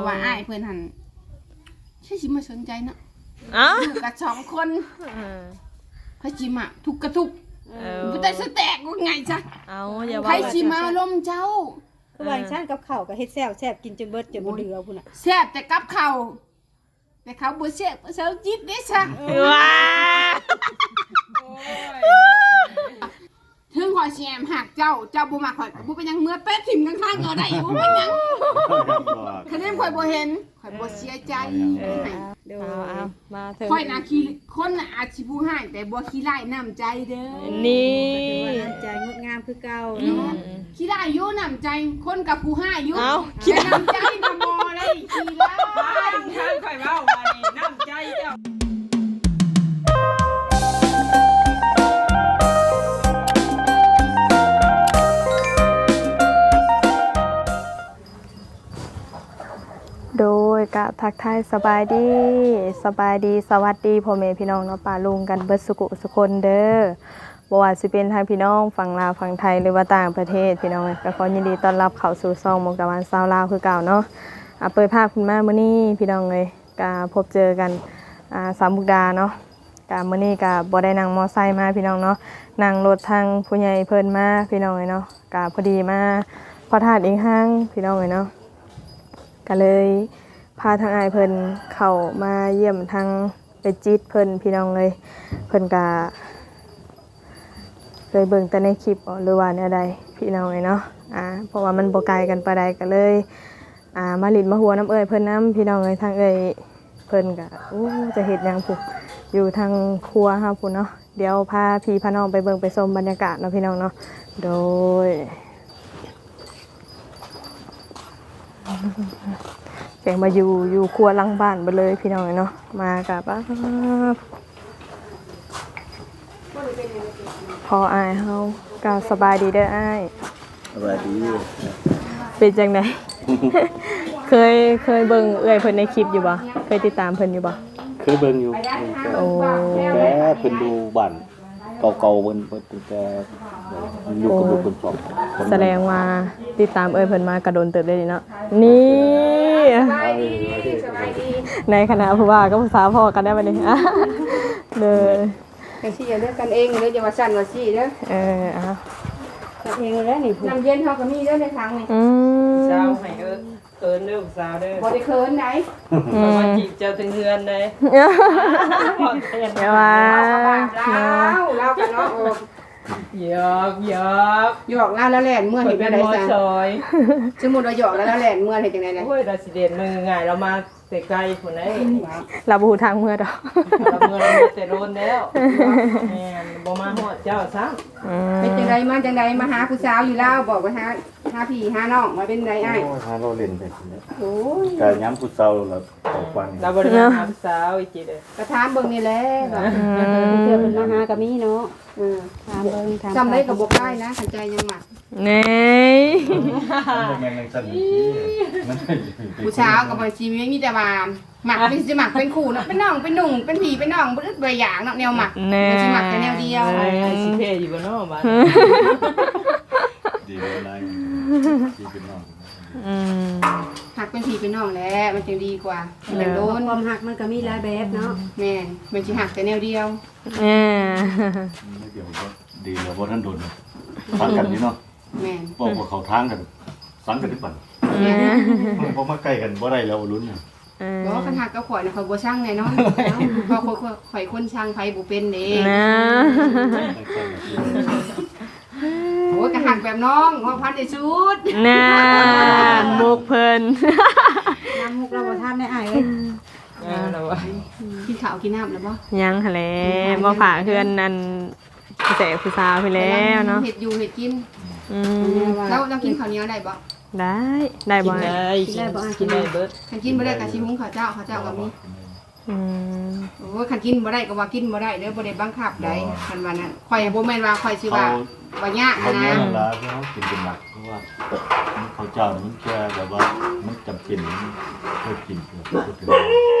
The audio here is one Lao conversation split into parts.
ວ່າອ້າຍເພິ່ນຫັ້ນ ໃຜຊິມາສົນໃຈເນາະ ເອົ້າ ຢູ່ກັນສອງຄົນ ເອີ ໃຜຊິມາ ທຸກກະທຸກ ເອີ ບໍ່ໄດ້ສະແຕກວ່າໄງຊະ ເອົ້າ ຢ່າວ່າ ໃຜຊິມາລົມເຈົ້າ ຄືວ່າຈັ່ງຊັ້ນ ກັບເຂົ້າກໍເຮັດແຊບ ແຊບກິນຈົນເບິດ ຈົນບໍ່ເຫຼືອພຸ້ນນະ ແຊບແຕ່ກັບເຂົ້າ ແຕ່ເຂົາບໍ່ແຊບ ເຂົາເຊົາຈິດເດ້ຊະ ວ້າ ເຖິງຂ້ອຍຊິແອບຮັກເຈົ້າ ເຈົ້າບໍ່ມັກຂ້ອຍກໍບໍ່ເປັນຫຍັງ ເມືອແປະຖິ້ມກາງທາງກໍໄດ້ ບໍ່ເປັນຫຍັງ ຄະແນນຂ້ອຍບໍ່ເຫັນ ຂ້ອຍບໍ່ເສຍໃຈ ເອີ ເອົາ ເອົາ ມາເຖິງ ຂ້ອຍນະຂີ້ ຄົນນະອາດຊິຜູ້ຮ້າຍ ແຕ່ບໍ່ຂີ້ຮ້າຍນ້ຳໃຈເດີ ນີ້ ນ້ຳໃຈງົດງາມຄືເກົ່າ ອືມ ເນາະ ຂີ້ຮ້າຍຢູ່ນ້ຳໃຈ ຄົນກັບຜູ້ຮ້າຍຢູ່ ເອົ້າ ແຕ່ນ້ຳໃຈນະບໍ່ໄດ້ຂີ້ຮ້າຍ ທາງຂ້ອຍເວົ້າວ່ານີ້ ນ້ຳໃຈເຈົ້າ ໂດຍ ກະທັກທາຍສະບາຍດີ ສະບາຍດີ ສະຫວັດດີພໍ່ແມ່ພີ່ນ້ອງເນາະ ປ້າລຸງກັນເບິດສຸກຸສຸຄົນເດີ ບໍ່ວ່າຊິເປັນທາງພີ່ນ້ອງຝັ່ງລາວຝັ່ງໄທ ຫຼືວ່າຕ່າງປະເທດ ພີ່ນ້ອງເອີຍ ກໍຂໍຍິນດີຕ້ອນຮັບເຂົ້າສູ່ຊ່ອງມຸກດາຫວານຊາວລາວຄືເກົ່າເນາະ ອາ ເປີດພາບຂຶ້ນມາມື້ນີ້ ພີ່ນ້ອງເອີຍ ກະພົບເຈີກັນ ອາ ສາວມຸກດາເນາະ ກະມື້ນີ້ກະບໍ່ໄດ້ນັ່ງມໍໄຊມາພີ່ນ້ອງເນາະ ນັ່ງລົດທາງຜູ້ໃຫຍ່ເພິ່ນມາພີ່ນ້ອງເອີຍເນາະ ກະພໍດີມາພໍ້ທ່ານອີກຄັ້ງພີ່ນ້ອງເອີຍເນາະ ກະເລີຍພາທາງອ້າຍເພິ່ນເຂົ້າມາຢ້ຽມທາງເອື້ອຍຈິດເພິ່ນພີ່ນ້ອງເອີຍ ເພິ່ນກະເຄີຍເບິ່ງແຕ່ໃນຄລິບບໍ ຫຼືວ່າແນວໃດພີ່ນ້ອງເອີຍເນາະ ອາ ເພາະວ່າມັນບໍ່ໄກກັນປານໃດ ກະເລີຍ ອ່າ ມາຫຼິ້ນມາຫົວນຳເອື້ອຍເພິ່ນນຳ ພີ່ນ້ອງເອີຍ ທາງເອື້ອຍເພິ່ນກະ ໂອ້ ຈະເຮັດຫຍັງພຸ້ນ ຢູ່ທາງຄົວເຮົາພຸ້ນເນາະ ດຽວພາພີ່ພານ້ອງໄປເບິ່ງໄປຊົມບັນຍາກາດເນາະ ພີ່ນ້ອງເນາະ ໂດຍ ແກງມາຢູ່ ຢູ່ຄົວຫຼັງບ້ານເບິດເລີຍ ພີ່ນ້ອງເອີຍເນາະ ມາກະ ປ້າ ພໍ່ອ້າຍເຮົາ ກະສະບາຍດີເດີອ້າຍ ສະບາຍດີ ເປັນຈັ່ງໃດ ເຄີຍ ເຄີຍເບິ່ງເອື້ອຍເພິ່ນໃນຄລິບຢູ່ບໍ່ ເຄີຍຕິດຕາມເພິ່ນຢູ່ບໍ່ ເຄີຍເບິ່ງຢູ່ ໂອ້ ແຕ່ເພິ່ນຢູ່ບ້ານເກົ່າໆ ເພິ່ນ ເພິ່ນຕັ້ງແຕ່ຢູ່ກັບລູກເພິ່ນສອງຄົນ ສະແດງວ່າຕິດຕາມເອື້ອຍເພິ່ນມາກະດົນເຕີບເດ້ເນາະ ນີ້ ສະບາຍດີ ສະບາຍດີ ໃນຂະນະຜູ້ບ່າວກັບຜູ້ສາວພໍ້ກັນໄດ້ບັດນີ້ ເດີ ຈັ່ງຊີ້ເດີ ກັນເອງເດີ ຢ່າວ່າຊັ້ນວ່າຊີ້ເດີ ເອີ ເອົາ ກັນເອງແລ້ວນີ້ ນ້ຳເຢັນເຮົາກໍມີເດີໃນຖັງນີ້ ອືມ ສາວໃຫ້ເອີ ເຂີນເດີຜູ້ສາວເດີ ບໍ່ໄດ້ເຂີນໃດ ອືມ ມາຈີບເຈົ້າເຖິງເຮືອນໃດ ຢ່າວ່າ ລາວ ລາວກໍເນາະ ໂອ້ ຫຍອກ ຫຍອກ ຫຍອກລາວ ລາວແລ່ນເມືອເຮັດແນວໃດຊະ ສົມມຸດວ່າຫຍອກລາວ ລາວແລ່ນເມືອເຮັດຈັ່ງໃດລະ ໂອ້ຍ ລາວຊິແລ່ນເມືອງ່າຍໆ ລາວມາ ແຕ່ໄກພຸ້ນເດ້ ລາວບໍ່ຮູ້ທາງເມືອດອກ ລາວເມືອ ລາວເມືອແຕ່ດົນແລ້ວ ແມ່ນ ບໍ່ມາຮອດເຈົ້າຊ້ຳ ອືມ ເປັນຈັ່ງໃດ ມາຈັ່ງໃດ ມາຫາຜູ້ສາວຢູ່ລາວ ບອກວ່າຫາ ຫາພີ່ຫານ້ອງ ວ່າເປັນໃດອ້າຍ ໂອ້ຍ ຫາລາວຫຼິ້ນໄປພຸ້ນແຫຼະ ໂອ້ຍ ກະຍາມຜູ້ສາວລະອອກວັນ ລາວບໍ່ໄດ້ມາຫາຜູ້ສາວອີກເດີ ກະຖາມເບິ່ງນີ້ແຫຼະ ວ່າ ອືມ ເທື່ອເພິ່ນມາຫາກະມີເນາະ ເອີ ຖາມເບິ່ງ ຖາມ ຊ່ຳໃດກໍບໍ່ກາຍນະ ຄັນໃຈຍັງມັກ ແນ່ ມັນບໍ່ແມ່ນຈັ່ງຊັ້ນ ຜູ້ສາວກໍບໍ່ຊິມີ ມີແຕ່ວ່າມັກ ຊິມັກເປັນຄູ່ເນາະ ເປັນນ້ອງ ເປັນນຸ່ງ ເປັນພີ່ ເປັນນ້ອງ ບໍ່ອຶດບໍ່ຢາກເນາະ ແນວມັກ ແນ່ ມັນຊິມັກແຕ່ແນວດຽວ ອ້າຍ ອ້າຍຊິແພ້ຢູ່ບໍ່ເນາະບາດ ດີບໍ່ຫຼາຍ ຊິເປັນນ້ອງ ອືມ ຮັກເປັນພີ່ເປັນນ້ອງແຫຼະ ມັນຈຶ່ງດີກວ່າ ມັນຈັ່ງໂດນ ຄວາມຮັກມັນກໍມີຫຼາຍແບບເນາະ ແມ່ນ ມັນຊິຮັກແຕ່ແນວດຽວ ເອີ ດຽວກໍດີແລ້ວ ບໍ່ທັນດົນ ສັງກັນຢູ່ເນາະ ແມ່ນ ເວົ້າບໍ່ເຂົ້າທາງກັນ ສັງກັນໄດ້ປານ ແມ່ນ ເພາະມາໃກ້ກັນບໍ່ໄດ້ແລ້ວລຸ້ນ ເອີ ບໍ່ ຄັນຮັກກັບຂ້ອຍນະ ຂ້ອຍບໍ່ຊັງແນ່ນອນ ເພາະຂ້ອຍ ຂ້ອຍຄົນຊັງໃຜບໍ່ເປັນເດ້ ນະ ໂອ້ຍ ກໍຮັກແບບນ້ອງ ເວົ້າພັນທີ່ສຸດ ນະ ມຸກເພິ່ນ ນຳມຸກລາວບໍ່ທັນໄດ້ອ້າຍເອີຍ ເອີ ລາວ ກິນເຂົ້າກິນນ້ຳແລ້ວບໍ່? ຍັງຫັ້ນແຫຼະ ມາຝາກເຮືອນອັນ ຜູ້ແຕກຜູ້ສາວພີ້ແລ້ວເນາະ ເຮັດຢູ່ເຮັດກິນ ອືມ ລາວ ລາວກິນເຂົ້າໜຽວໄດ້ບໍ່? ໄດ້ ໄດ້ບໍ່? ກິນໄດ້ ກິນໄດ້ເບິດ ຄັນກິນບໍ່ໄດ້ກໍຊິຫຸງເຂົ້າເຈົ້າ ເຂົ້າເຈົ້າກໍມີ ອືມ ໂອ້ຍ ຄັນກິນບໍ່ໄດ້ກໍວ່າກິນບໍ່ໄດ້ເດີ ບໍ່ໄດ້ບັງຄັບໃດ ຄັນວ່ານັ້ນ ຂ້ອຍບໍ່ແມ່ນວ່າຂ້ອຍຊິວ່າ ວ່າຍາກຫັ້ນນະ ເຮົາເມືອນັ້ນລະ ເຮົາກິນເປັນຫຼັກ ເພາະວ່າເຂົ້າເຈົ້ານີ້ມັນແຄ່ແບບວ່າມັນຈຳເປັນ ມັນເຄີຍກິນ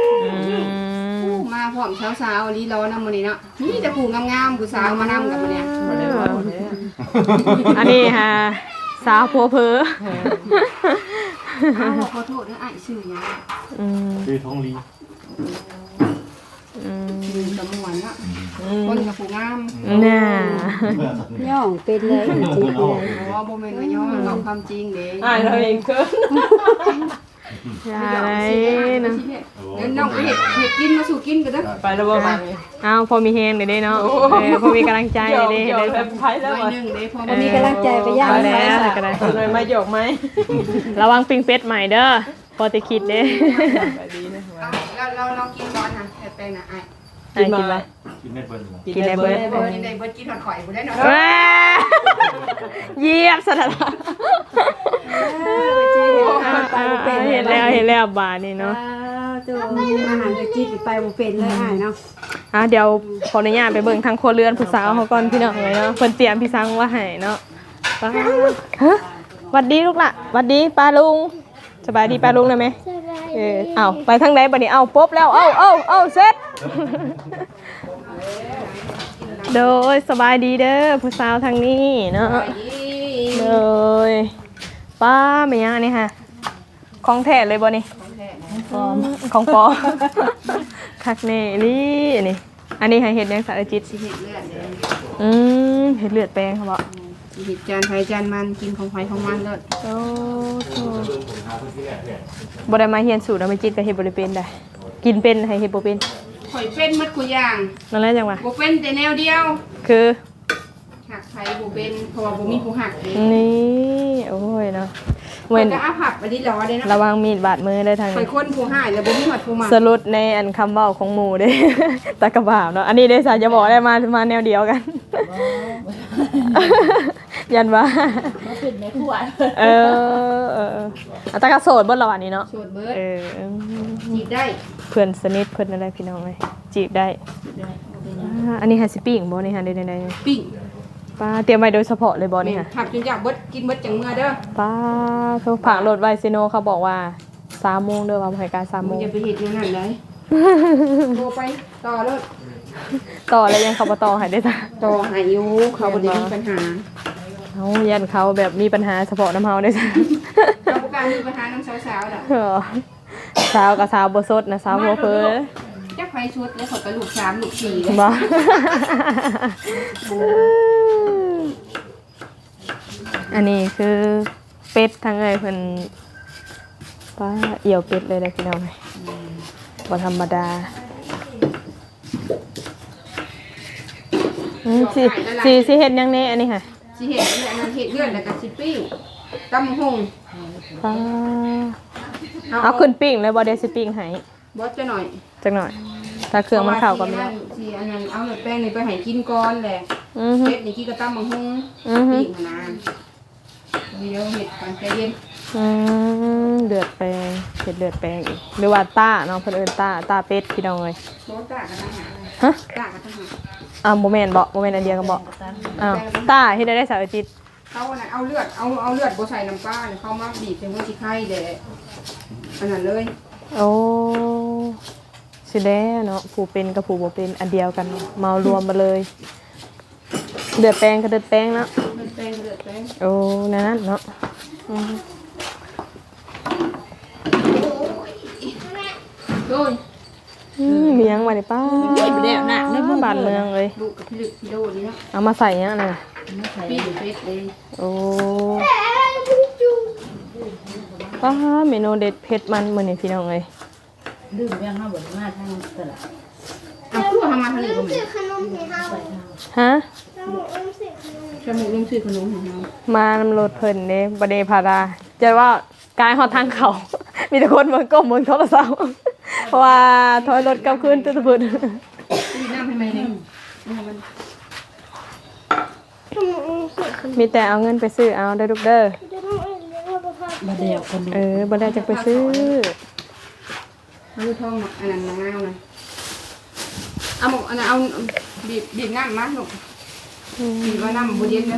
ອືມ ມາພ້ອມສາວໆ ລີລໍນຳມື້ນີ້ເນາະ ມີແຕ່ຜູ້ງາມໆ ຜູ້ສາວມານຳກັບມື້ນີ້ ອັນນີ້ຫາສາວຜົວເຜີ ອ້າວ ຂໍໂທດເດີ ອ້າຍຊື່ຫຍັງ? ອືມ ຊື່ທອງລີ. ອືມ ຊື່ກະມ່ວນເນາະ. ອືມ ຄົນກະຜູ້ງາມ. ນ່າ ຍ້ອງເປັນເລີຍ ຈິດເລີຍ. ອໍ ບໍ່ແມ່ນວ່າຍ້ອງ ເວົ້າຄວາມຈິງເດ້. ອ້າຍລາວເອງເກີນ. ຢ່າໄດ້ນະ. ເດີ ນ້ອງໄປເຮັດ ເຮັດກິນມາສູ່ກິນກັນເດີ. ໄປແລ້ວບໍ່ບາດນີ້? ອ້າວ ພໍມີແຮງເດ້ເນາະ. ໂອ້ ເອີ ພໍມີກຳລັງໃຈເດ້. ໜ້ອຍໜຶ່ງເດ້ ພໍມີກຳລັງໃຈໄປຢ່າງ. ເອົາແລ້ວກໍໄດ້ ໜ້ອຍມາຢອກໄມ້. ລະວັງປີ້ງເປັດໄໝ້ເດີ. ພໍແຕ່ຄິດເດ້. ເອົາ ລາວ ລາວ ລາວກິນບໍ່ນະ ເຮັດແປງນະອ້າຍ? ກິນບໍ່? ກິນໄດ້ເບິດ ກິນໄດ້ເບິດ ກິນໄດ້ເບິດ ກິນຮອດຂ້ອຍພຸ້ນແຫຼະເນາະ. ຢຽບຊະນັ້ນ. ເອີ ເຮັດແລ້ວ ເຮັດແລ້ວບາດນີ້ເນາະ. ເຈົ້າ ອາຫານກະຈິດໄປບໍ່ເປັນເລີຍອ້າຍເນາະ. ອ່າ ດຽວຂໍອະນຸຍາດໄປເບິ່ງທາງຄົວເຮືອນຜູ້ສາວເຮົາກ່ອນ ພີ່ນ້ອງເອີຍເນາະ. ເພິ່ນຕຽມພິສັງໄວ້ໃຫ້ເນາະ. ຫວັດດີລູກຫຼ້າ ຫວັດດີປ້າລຸງ. ສະບາຍດີປ້າລຸງນະແມ່. ສະບາຍດີ. ເອີ ເອົ້າ ໄປທາງໃດບັດນີ້? ເອົ້າ ປົບແລ້ວ ເອົ້າ ເອົ້າ ເອົ້າ ເສັດ. ໂດຍ ສະບາຍດີເດີຜູ້ສາວທາງນີ້ເນາະ. ສະບາຍດີ. ໂດຍ ປ້າ ແມ່ນຫຍັງອັນນີ້ຫະ? ຂອງແທ້ເລີຍບໍ່ນີ້? ຂອງແທ້ ຂອງປອມ ຂອງປອມ. ຄັກແນ່ອີ່ຫຼີອັນນີ້. ອັນນີ້ໃຫ້ເຮັດຫຍັງສະ ເອື້ອຍຈິດ? ຊິເຮັດເລືອດເດ້. ອືມ ເຮັດເລືອດແປງເຂົາເບາະ? ອືມ ຊິເຮັດຈານໃຜຈານມັນ ກິນຂອງໃຜຂອງມັນໂລດ. ໂອ້ໂຫ ບໍ່ໄດ້ມາຮຽນສູດນຳແມ່ຈິດກໍເຮັດບໍ່ໄດ້ເປັນໃດ. ກິນເປັນໃຫ້ເຮັດບໍ່ເປັນ. ຂ້ອຍເປັນໝົດຄູ່ຢ່າງ. ນັ້ນແຫຼະຈັ່ງວ່າ ບໍ່ເປັນແຕ່ແນວດຽວ. ຄື? ຮັກໃຜບໍ່ເປັນ ເພາະວ່າບໍ່ມີຜູ້ຮັກເດ້. ນີ້ ໂອ້ຍເນາະ ເວົ້ນ ຂ້ອຍກໍອາພັບອັນນີ້ຫຼໍເດ້ເນາະ. ລະວັງມີດບາດມືເດີທາງນີ້. ຂ້ອຍຄົນຜູ້ຮ້າຍແລ້ວບໍ່ມີຮອດຜູ້ມັກ. ສະຫຼຸດໃນອັນຄຳເວົ້າຂອງໝູ່ເດ້. ຕາກະບາບເນາະ. ອັນນີ້ເດ້ສາ ຢ່າບອກໄດ້ ມາ ມາແນວດຽວກັນ. ຢ້ານວ່າ ມາເປັນແມ່ຄົວ. ເອີ ເອີ ເອີ ອາ ຕາກະໂສດເບິດລະຫວານີ້ເນາະ. ໂສດເບິດ. ເອີ ເອີ ຈີບໄດ້ ເພື່ອນສະໜິດເພິ່ນນັ້ນແຫຼະພີ່ນ້ອງເອີຍ. ຈີບໄດ້ ຈີບໄດ້ ບໍ່ເປັນຫຍັງ. ອ່າ ອັນນີ້ຫາຊິປີ້ງບໍ່ນີ້ຫາ ຫຼືແນວໃດ? ປີ້ງ. ປ້າ ຕຽມໄວ້ໂດຍສະເພາະເລີຍບໍ່ນີ້ຫາ? ແມ່ນ ຜັບຈົນຢາກເບິດ ກິນເບິດຈັ່ງເມືອເດີ. ປ້າໂທ້ ຝາກລົດໄວ້ເຊໂນ ເຂົາບອກວ່າສາມໂມງເດີ ວ່າໃຫ້ການສາມໂມງ. ຢ່າໄປເຮັດແນວນັ້ນໄດ໋. ໂທໄປຕໍ່ໂລດ. ຕໍ່ແລ້ວຍັງເຂົາບໍ່ຕໍ່ໃຫ້ເດ້ຊະ? ຕໍ່ໃຫ້ຢູ່ ເຂົາບໍ່ໄດ້ມີບັນຫາ. ເຮົາຢ້ານເຂົາແບບມີບັນຫາສະເພາະນຳເຮົາເດ້ຊະ. ເຮົາບໍ່ກ້າມີບັນຫານຳສາວໆດອກ. ເອີ ສາວກໍສາວບໍ່ສົດນະ ສາວຫົວເຜີ. ຈັກໃຜສົດແລ້ວ ຂ້ອຍກໍລູກສາມລູກສີ່ແລ້ວ. ບໍ່ ອັນນີ້ຄືເປັດ ທາງເອື້ອຍເພິ່ນ ປ້າ ອຽວເປັດເລີຍເດີພີ່ນ້ອງເອີຍ. ອືມ ບໍ່ທຳມະດາ. ອືມ ຊິ ຊິ ຊິເຮັດຫຍັງແດ່ອັນນີ້ຫະ? ຊິເຮັດອັນນັ້ນ ເຮັດເລືອດ ແລ້ວກໍຊິປີ້ງ ຕຳບັກຫຸ່ງ. ປ້າ ເອົາ ເອົາຂຶ້ນປີ້ງເລີຍບໍ່? ດຽວຊິປີ້ງໃຫ້. ບໍ່ ຈັກໜ້ອຍ ຈັກໜ້ອຍ ຖ້າເຄື່ອງມັນເຂົ້າກໍແມ່ນ. ຊິອັນນັ້ນ ເອົາເລືອດແປງນີ້ໄປໃຫ້ກິນກ່ອນແຫຼະ. ອືຮຶ ເຮັດນີ້ກິນກັບຕຳບັກຫຸ່ງ. ອືຮຶ ປີ້ງຫັ້ນນະ. ດຽວເຮັດກ່ອນ ໃຈເຢັນ. ອືມ ເລືອດແປງ ເຮັດເລືອດແປງອີກ ຫຼືວ່າຕ້າເນາະ ເພິ່ນເອີ້ນຕ້າ ຕ້າເປັດພີ່ນ້ອງເອີຍ. ບໍ່ ຕ້າກັບຕ່າງຫາກ. ຮະ? ຕ້າກັບຕ່າງຫາກ. ອ້າວ ບໍ່ແມ່ນເບາະ? ບໍ່ແມ່ນອັນດຽວກັນເບາະ? ຕ່າງຫາກ. ອ້າວ ຕ້າເຮັດແນວໃດສາວຈິດ? ເຂົານັ້ນເອົາເລືອດ ເອົາ ເອົາເລືອດບໍ່ໃສ່ນ້ຳປາ ເຂົາມາບີບໃສ່ຫົວຂີ້ໄຄແຫຼະ ອັນນັ້ນເລີຍ. ໂອ້ ຊິແລ້ວເນາະ ຜູ້ເປັນກັບຜູ້ບໍ່ເປັນອັນດຽວກັນ ເມົາລວມມາເລີຍ. ເລືອດແປງກໍເລືອດແປງເນາະ. ເລືອດແປງກໍເລືອດແປງ. ໂອ້ ແນວນັ້ນເນາະ. ອືມ ໂອ້ຍ ອືມ ມີຫຍັງບາດນີ້? ປ້າ ເກັບແລ້ວນະ ໃນມື ບ້ານເມືອງເອີຍ. ລູກກັບພິລຶກພິໂດນີ້ເນາະ. ເອົາມາໃສ່ຫຍັງອັນນັ້ນນະ? ປີ້ງເປັດເດ້. ໂອ້ ປ້າ ເມນູເດັດເຜັດມັນມື້ນີ້ພີ່ນ້ອງເອີຍ. ລືມແລ້ວ ເຮົາບໍ່ໄດ້ມາທາງຕະຫຼາດ. ເອົາ ຄືວ່າເຮົາມາທາງນີ້ບໍ່ແມ່ນ? ຮະ? ສະມຸກລືມຊື້ຂະໜົມໃຫ້ເຮົາ. ມານຳລົດເພິ່ນເດ້ ບໍ່ໄດ້ພາລາ ຈະວ່າ ກາຍຮອດທາງເຂົ້າ ມີແຕ່ຄົນເບິ່ງ ກົ້ມເບິ່ງໂທລະສັບ ເພາະວ່າຖອຍລົດກັບຄືນແຕ່ຕະບຶດ. ຊື້ນ້ຳໃຫ້ໃໝ່ແດ່. ອືມ ມີແຕ່ເອົາເງິນໄປຊື້ເອົາເດີລູກເດີ. ບໍ່ແລ້ວກັນ. ເອີ ບໍ່ແລ້ວຈັ່ງໄປຊື້. ເອົາທອງ ອັນນັ້ນ ມະນາວນະ. ເອົາໝາກ ອັນນັ້ນ ເອົາ ບີບ ບີບນ້ຳມາລູກ. ອືມ ບີບວ່ານ້ຳບໍ່ເຢັນເດີ.